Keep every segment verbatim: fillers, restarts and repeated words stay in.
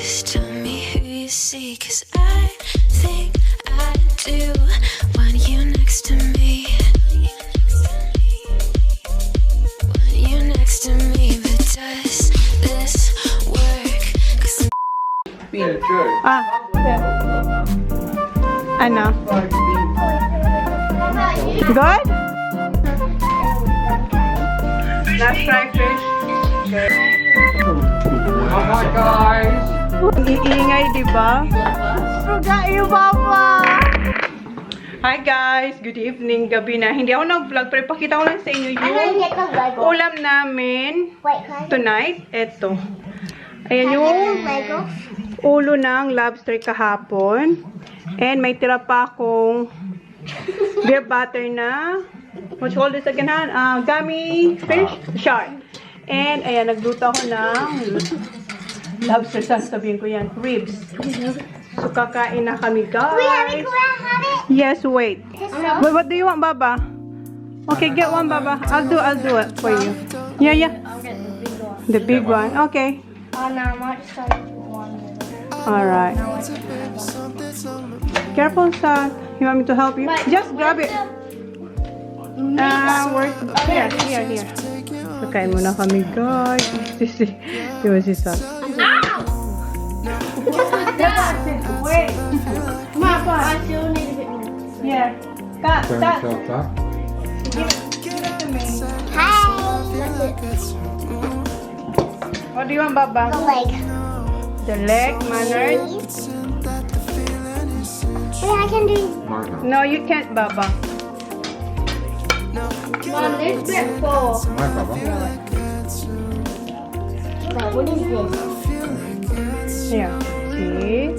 Just tell me who you see, 'cause I think I do. Want you next to me. Want you next to me, but does this work? 'Cause Ah, ano? Good? Last try fish. Hi guys! Ang iingay, di ba? Suga yung papa! Hi guys! Good evening! Gabi na. Hindi ako nag-vlog pero ipakita ko lang sa inyo yung ulam namin Wait, can I tonight. Eto. Ayan yung Lego? ulo ng lobster kahapon. And may tira pa akong beer butter na, what you call this again, ha? Ah, gummy fish? Shark. And ayan, nagluto ako ng lobster, saan sabihin ko yan? Ribs. So, kakain na kami, guys. Wait, have it, wait, have it. Yes, wait. Wait, what do you want, Baba? Okay, get one, Baba. I'll do, I'll do it for you. Yeah, yeah. The big one. Okay. Oh no, I might just try to put one. All right. Careful, Sa. You want me to help you? Just grab it. Ah, work. Here, here, here. Pagkain muna kami, guys. Sisi. Di ba si Sa? Ow! Wait. Ma, pa. I still need a bit more. Here. Ka, Sa. Turn yourself up. Give it to me. Hi. What do you want, Baba? The leg. The leg, manners. Wait, I can do. Martha. No, you can't, Baba. Mom, this bit full. Hi, Baba. Wait, what is this? Here. See?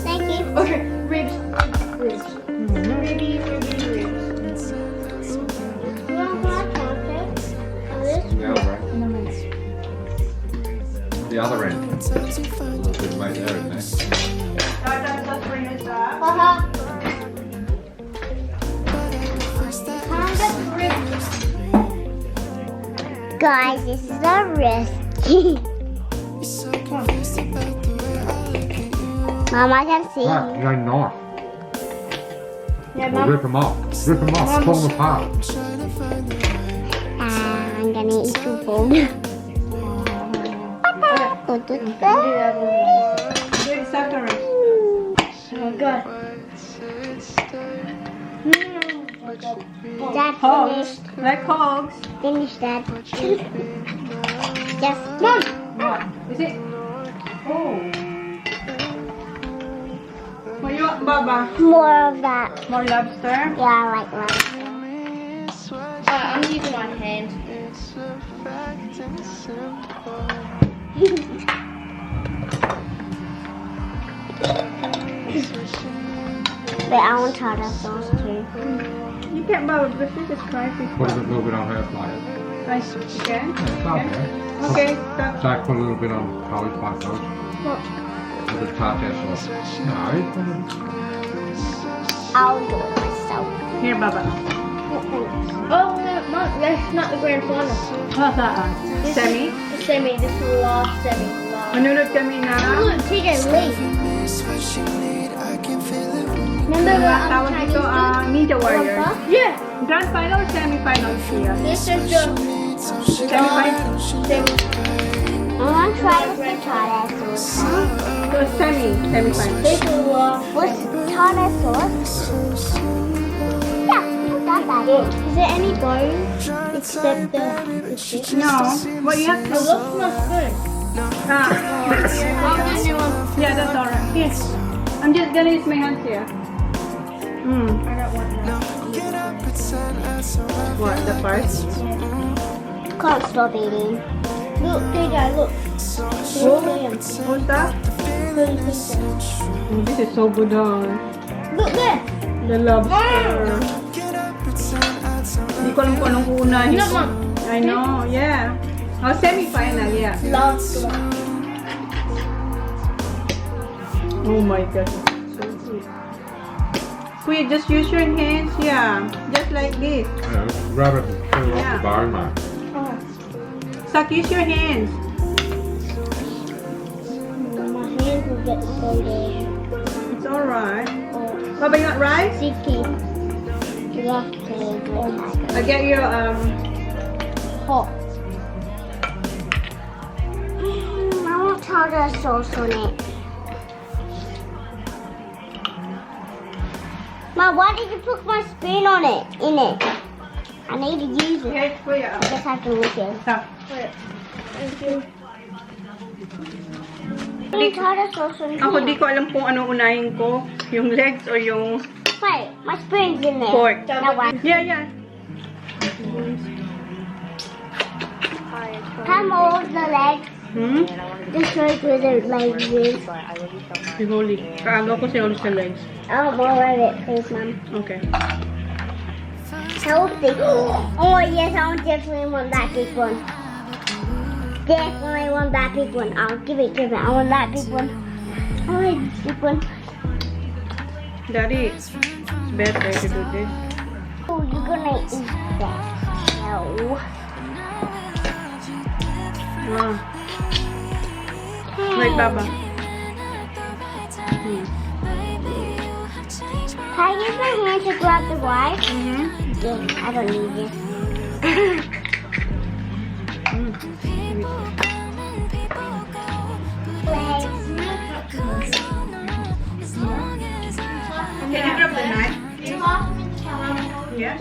Thank you. Okay, ribs, ribs, ribs. Ribby, ribby, ribs. You want hot chocolate? Oh, this? Yeah, right. The other end. A little bit right there, isn't it? Uh-huh. Guys, this is a risk. Mama can see. Ah, I know. Yeah, Well, rip them off. Rip them off. Pull them apart. Ah, I'm gonna eat your phone. Tutut. Give Sa first. Oh my god. Hogs. Like hogs. Finish that. Yes, mom. What? Is it? Oh. What you want, Baba? More of that. More lobster? Yeah, I like that. Uh, I'm using my hand. Wait, I want tartar sauce too. You can't, Baba, because this is crazy. Put a little bit on her fire. I, you can? Yeah, it's not bad. Okay, stop. Zach put a little bit on Holly's pot roast. Well, A little tartar sauce. No, it's I'll do it myself. Here, Baba. Oh, no, Mom, that's not the grand final. What's that? Semi? The semi, this is the last semi. Last. Manunod kami na. Look, T J, wait. Remember Mga what tawag dito, ah, Ninja Warrior. Yeah, Grand final or semi-final siya? this is the Semi-final? semi. I want to try with the tartar sauce. So, semi, semi-final. This is the last. What's tartar sauce? Yeah, not that bad. Is there any bone except the, the chicken? No. What you have It to looks not good. Ah. Yeah, that's alright. Yes. I'm just gonna use my hands here. Mm. I don't want that. What, the parts? Can't stop eating. Look, T J, look. Oh, what's that? Oh, this is so good, huh? Look there. The lobster. Hindi ko alam kung anong uunahin. No, Mom. I know, yeah. Oh, semi-final, yeah. Last one. Oh my God. So good. Kuya, just use your hands, yeah. Just like this. Yeah, grab it and put it off Yeah. the bar, man. Zach, use your hands. It's alright. Baba, you want rice? Siki. I'll get you, um, hot. Mm, I want tartar sauce on it. Ma, why did you put my spoon on it? In it. I need to use it. Yes, kuya. I guess I can use it. Stop. Thank you. Yung tartar sauce on. Ako, di ko alam kung ano unahin ko, yung legs or yung... Wait, my spoon's in there. Pork. That one. Yeah, yeah. Come over the legs. Hmm? Just show it with the legs. Si Holy. Kaagaw ko si Holy sa legs. Oh, more of it, please, Mom. Okay. Healthy. Oh, yes, I want definitely want that big one. Definitely want that big one. I'll give it, give it. I want that big one. I want this big one. Daddy, it's better to do this. Oh, you're gonna eat that. No. Ah. Like Baba. Hmm. Can I use my hand to grab the rice? Mm-hmm. Yeah, I don't need this. Mm. Can you grab the knife? Yes.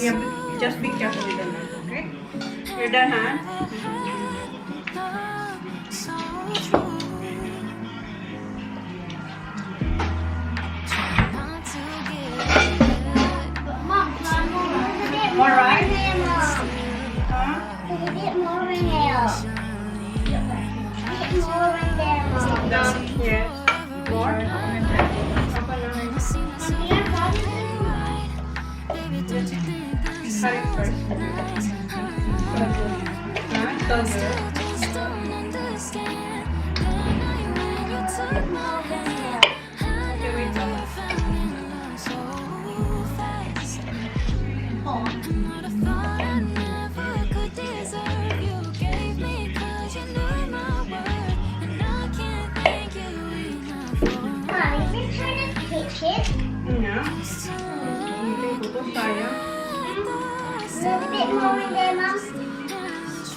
Yeah, just be careful with the knife, okay? You're done, ha? All right. Huh? There's a bit more in there. Bit more in there, Mom. Down here. More? Cut it first. Huh? So good. Mom, is this kind of kitchen? No. Hindi ko to kaya. A little bit more in there, Mom.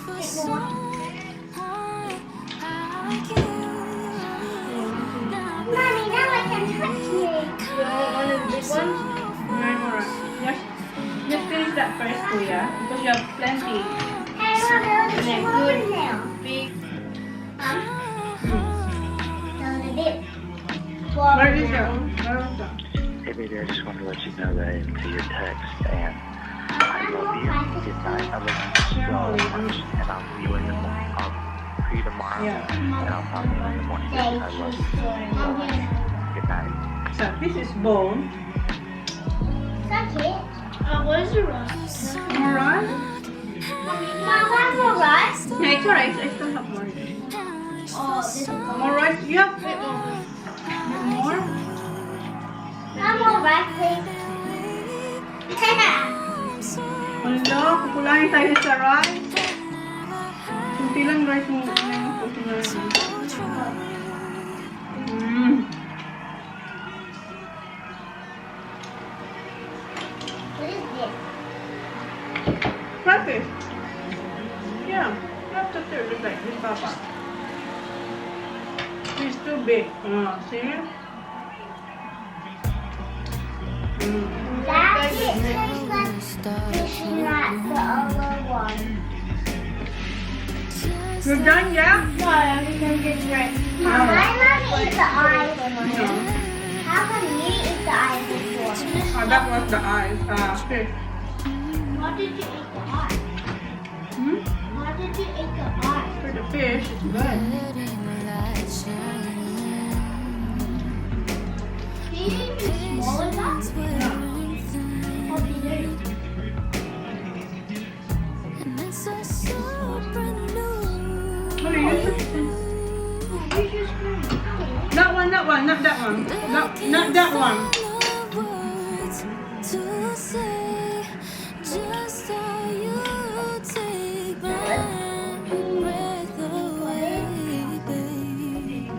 Bit more. Mommy, now I can touch it. You want one of the big ones? No, no, no. Just, just finish that first, Kuya, because you have plenty. Hey, Mommy, there's more in there. Big. Huh? There's a bit more in there. Where is it? Where is it? Hey, baby, I just wanted to let you know that I didn't see your text, and I love you. Good night. I love you so much, and I'll see you in the morning. I'll see you tomorrow, and I'll talk to you in the morning. I love you so much. Good night. So, this is bone. That's it. Uh, what is the rest? More rice? Mom, want more rice? No, it's alright. I still have more. Oh, this is more rice. You have it over. More? Mom, more rice, please. Hala, kukulayan tayo sa rice. Kunti lang rice mo, kunti lang rice mo. Mm. What is this? Crawfish. Yeah, crawfish too, just like this, Papa. It's too big. Uh, see? Mm. That is like fishing at the other one. You're done, yeah? No, I'm gonna get ready. Mom, I wanna eat the eyes. No. How come you eat the eyes before? Oh, that was the eyes. Uh, fish. What did you eat the eyes? Hmm? Why did you eat the eyes? For the fish, it's good. Can you even swallow that? No. How did you? What are you doing? Where's your spoon? That one, not that one. Not, not that one. To say just how you take my breath away, babe.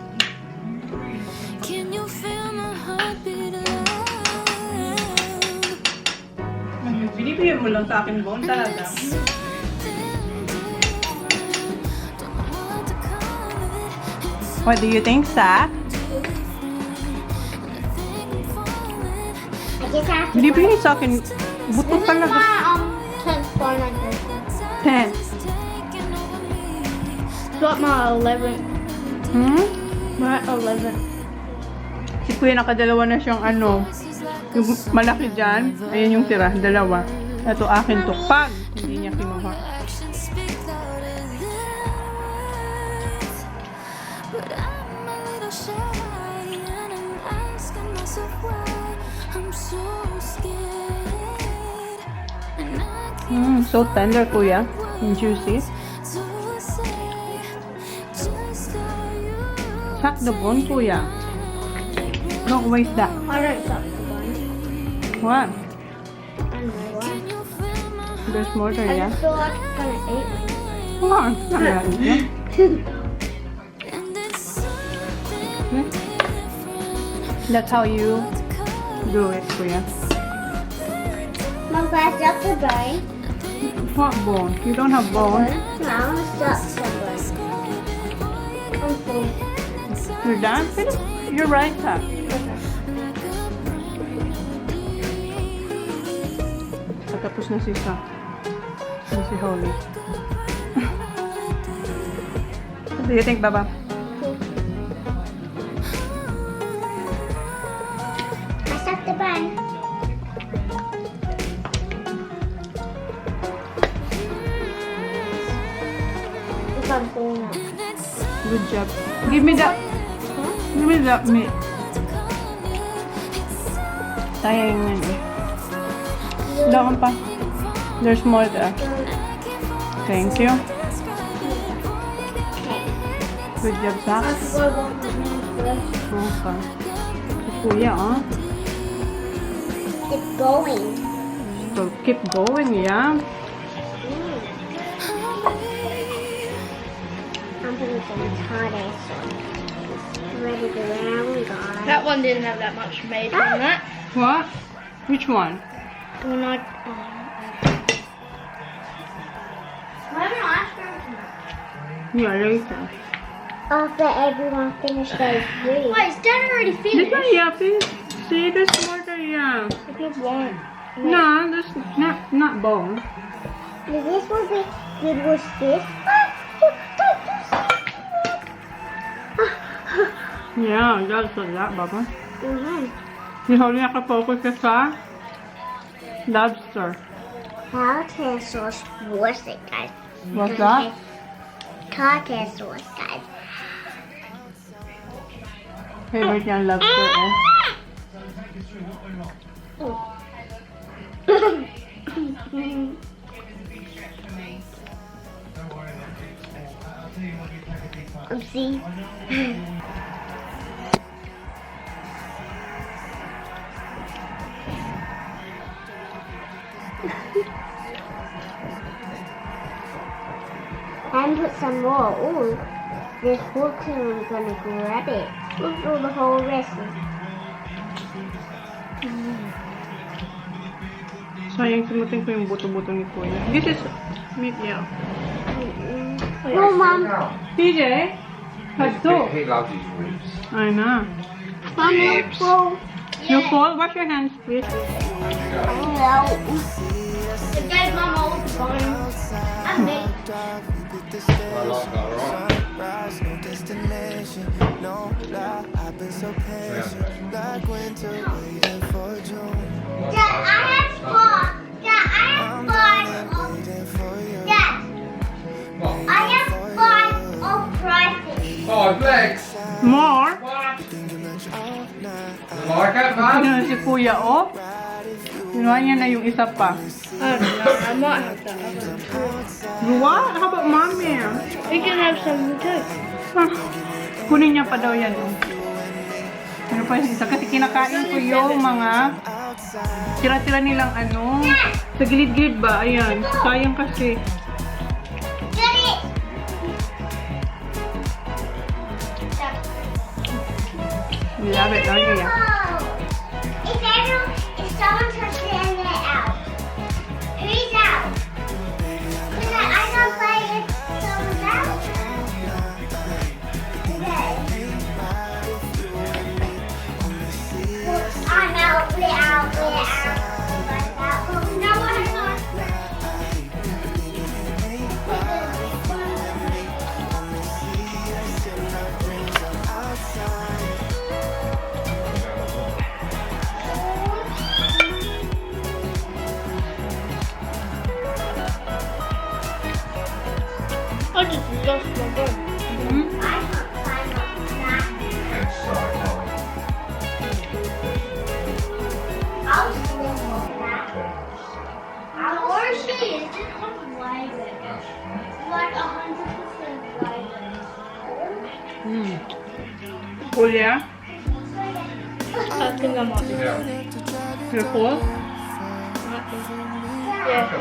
Can you feel my heartbeat alive? Binibigyan mo lang sa akin, Bon, talaga. Something different. Don't know what to call it. It's What do you think, Sa? different. And I think I'm falling. I just have to Binibigay sa akin, buto This is talaga. my um transformer. Ten. Got my eleven. Hmm? My eleven. Si Kuya nakadalawa na siyang ano, yung malaki dyan, ayun yung tira, dalawa. Ito akin to, pag hindi niya kinuha. Actions speak louder than words. But I'm a little shy and I'm asking myself why I'm so scared. And I can't Mm, so tender, Kuya. And juicy. To say just how you Suck the bone, Kuya. Don't waste that. I don't suck the bone. What? I don't know why. There's more there, I yeah? just feel like it's gonna eat me. Come on. Not that easy. And it's something different. That's how you The color do it, Kuya. Mom, can I suck the bone? What bone? You don't have bone. No, I want to suck the bone. I'm full. You're done? Finish. You're right, ha? Patapos na si Sa. Na si Holly. What do you think, Baba? I suck the bone. Ikaw, ito na. Good job. Give me that. Give me that meat. Sayang yan eh. Daon pa. There's more there. Thank you. Good job, Sax. Okay. Si Kuya, oh. Keep going. So, keep going, yeah. I'm gonna get hot ass. Ready to round, guys. That one didn't have that much made on that. What? Which one? When I. Um, We're having ice cream tonight. Yeah, later. After everyone finished their food. Wait, is Dad already This one, finished? yeah, please. See, there's more there, yeah. If you want. No, there's not, not bone. This will be good with this. Ah, you got this. Yeah, that's a lot, Baba. Mm-hmm. Si Holly nakapokus siya sa lobster. Cocktail sauce was it, guys? What's that? Cocktail sauce, guys. Favorite niya ang lobster, eh. Oopsie. And put some more. Ooh, this whole cream, I'm gonna grab it. Ooh, ooh, the whole rest. Sayang, simutin ko yung buto-buto ni Kuya. This is meat, yeah. No, Mom. T J, had two. He loves these ribs. I know. Mom, let's go. You full? Wash your hands, please. No. It gave Mum all the bones. And me. I like that, right? Dad, I have four. Dad, I have four. Dad, I have five of prizes. Five legs. More? What? You like that, man? Yan si Kuya, oh. Kinuha niya na yung isa pa. I don't know. I might have that other. You what? How about mommy? You can have some too. Ah, kunin niya pa daw yan, oh. Pwede sa kasi kinakain ko yung mga tira-tira nilang ano, sa gilid-gilid ba? Ayan, sayang kasi. Love it, don't you? Yeah. If everyone, if someone touches it and they're out, who's out? 'Cause I, I don't play if someone's out. Okay. I'm out, we're out, we're out. No one. I just lost my ball. Hmm? Or she is just like, like a hundred percent like. Hmm. Julia? Akin naman. Careful. Yes.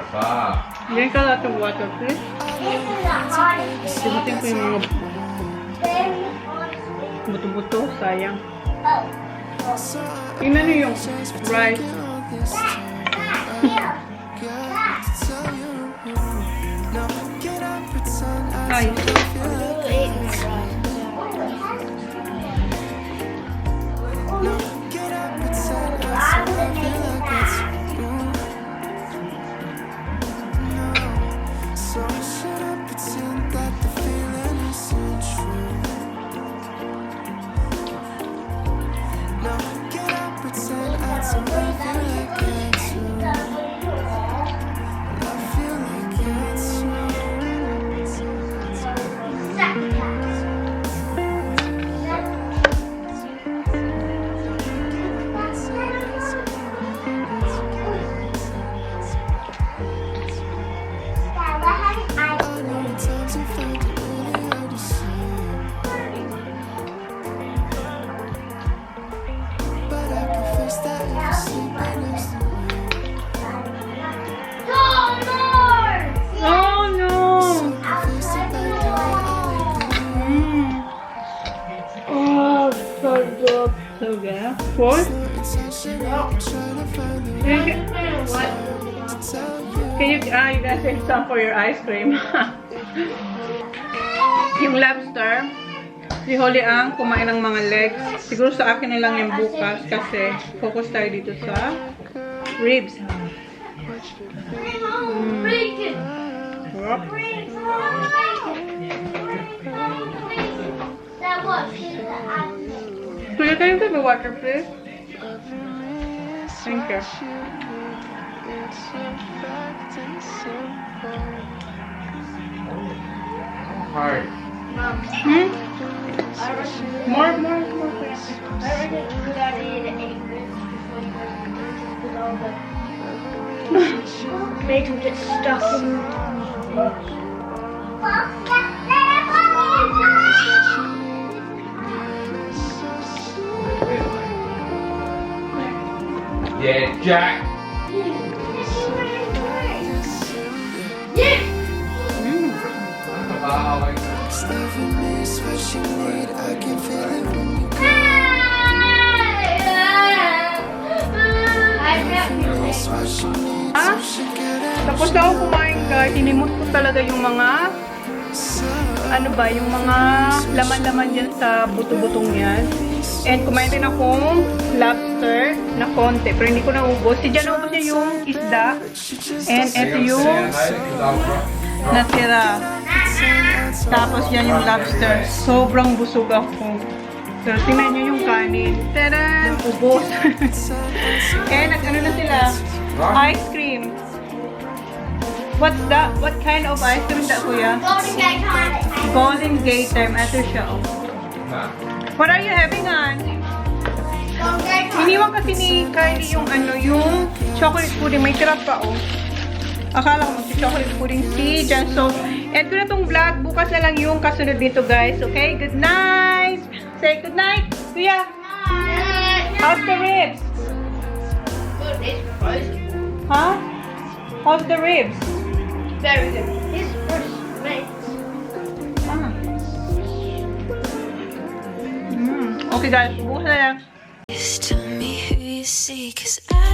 Drink a lot of water, please. Simutin ko yung mga buto-buto, sayang. Tingnan niyo yung rice. Ay. Oh no! Mm. Oh, so good. So good. What? Can you, what? Can you, ah, you guys save some for your ice cream? Yung lobster, si Holy ang kumain ng mga legs. Siguro sa akin na lang yung bukas kasi focus tayo dito sa ribs. Mm. Sarap. Kuya, can you give me water, please? Thank you. Hard. Hmm? More, more, more, kuya. Make him get stuck in. Yeah, Jack. Ah, tapos na ako kumain, guys. Sinimot ko talaga yung mga, ano ba, yung mga laman-laman dyan sa buto-butong yan. And kumain din akong lobster na konti, pero hindi ko naubos. Si Jan, naubos niya yung isda. And ito yung natira. Tapos yan yung lobster. Sobrang busog ako. So, tingnan nyo yung kanin. Taran! Ubos. And nag-ano na sila? Ice cream. What's that? What kind of ice cream that, kuya? Golden Gator. Golden Gator. Ito siya, oh. What are you having, Han? Iniwan kasi ni Kylie yung ano, yung chocolate pudding. May tira pa, oh. Akala ko magsi-chocolate pudding si Jan. So, end ko na tong vlog. Bukas na lang yung kasunod nito, guys. Okay? Good night! Say good night, kuya! How's the ribs? Good, it's frozen. Huh? How's the ribs? Very good. It's fresh, mate. Ah. Mm. Okay guys, bukas na yan. Just tell me who you see, cause I